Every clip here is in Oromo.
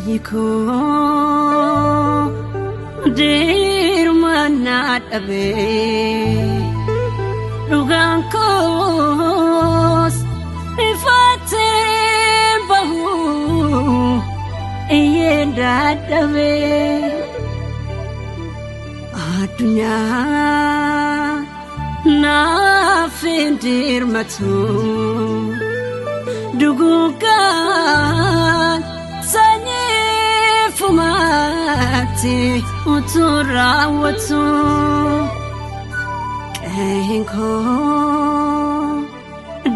Biyyi koo dirmannaa dhabee dhugaan koos ifattee bahu iyyeen dadhabee addunyaa naaf hin dirmatu duguuggaan sanyii fumaatti utuu raawwatu qe'een koo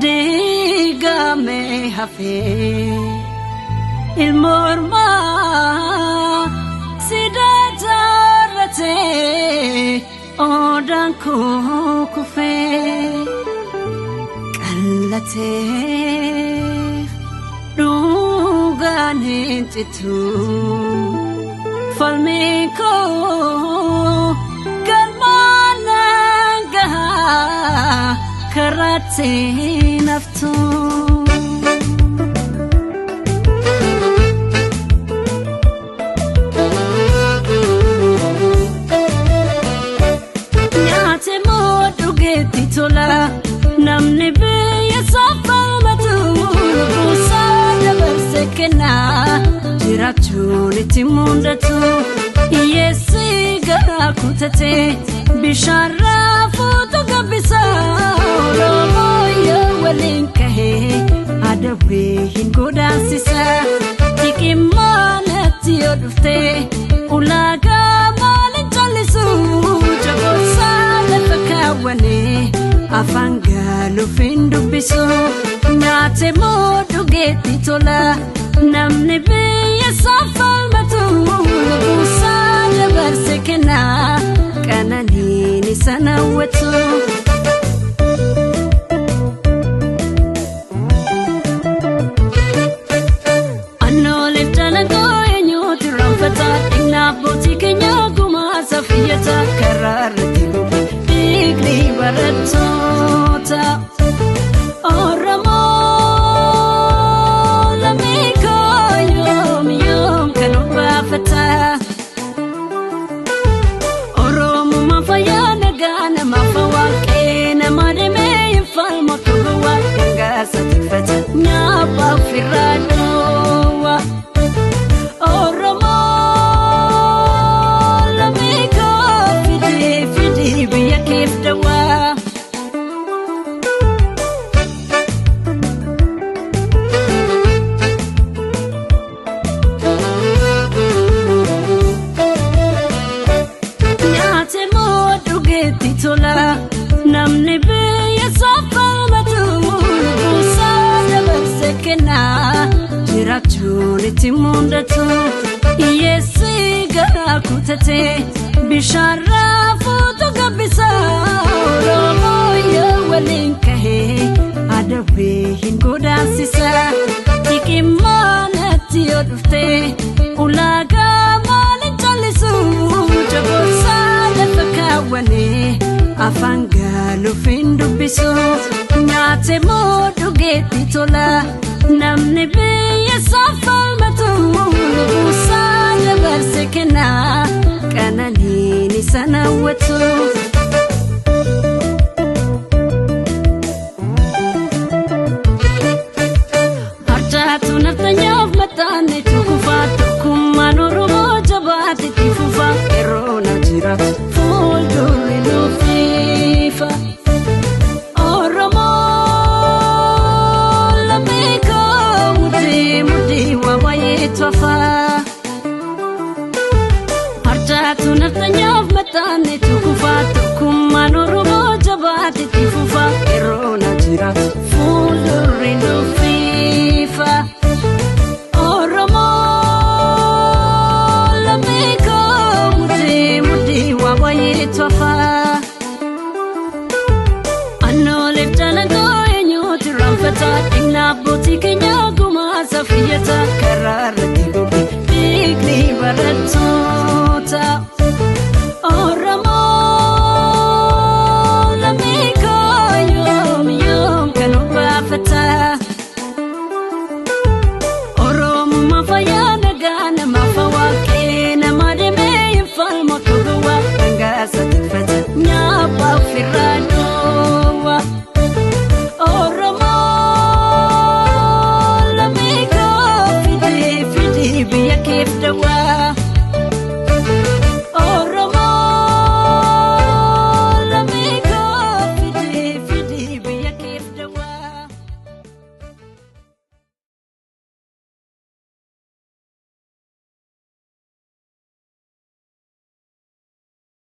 diigamee hafee ilma ormaa si jaarratee odaan koo kufee qallatee dhugaan hin citu falmiin koo galmaan nan gahaa karaatti naftu. Nyaate moo dhugeetti tola namni biyya isaa falmatu lubbuusaa dabarse kennaa jiraachuun itti mudatu hiyyeessi garaa kutate bishaan raafuutu gabbisa Oromoo yoo waliin kahee adawwee hin godaansisa xiqqimmaanatti yoo dhufte ulaagaa maaliin callisu jaboorsaa lafa kaawwanee afaan gaaluuf hin dubbisu nyaate moo dhugeetti tola namni biyya isaa falmatu lubbuusaa dabarse kennaa qananiin isa hawwatu. Anooleef dalagaa eenyuutu irraanfata dhimna abbootii keenyaa gumaa safiyyata karaa irratti goge dhiigni barattoota. Oromoo lammii koo yoom yoom kan obbaafata. Oromummaan fayyaa nagaa namaaf waaqee nama deemee hin falmu akka gowwaa dhangaasa tikfata nyaapha ofirraa dhoowwa. Oromoo lammii koo fidii fidii biyya keef dawaa. Nyaate moo dhugeetti tola namni biyya isaa falmatu lubbuusaa dabarse kennaa jiraachuun itti mudatu hiyyeessi garaa kutate bishaan raafuutu gabbisa Oromoo yoo waliin kahee adawwee hin godaansisa xiqqimmaanatti yoo dhufte ulaagaa maaliin callisu jaboorsaa lafa kaawwanee afaan gaaluuf hin dubbisu nyaate moo dhugeetti tola namni biyya isaa falmatu lubbuusaa dabarse kennaa qananiin isa hawwatu. Harcaatu naftanyaaf maxxanne tukufa tokkummaan Oromoo jabaate itti fufa yeroo na jiraatu fuuldurri nuufiifa. Oromoo lammii koo mudii mudii waa wayiitu hafa. Harcaatu naftanyaaf maxxanne tukufa tokkummaan Oromoo jabaate itti fufa yeroo na jiraatu fuuldurri nuufiifa. Oromoo lammii koo mudii mudii waa wayiitu hafa. Anooleef dalagaa eenyuutu irraanfata dhimna abbootii keenyaa gumaa safiyyata karaa irratti goge dhiigni barattoota.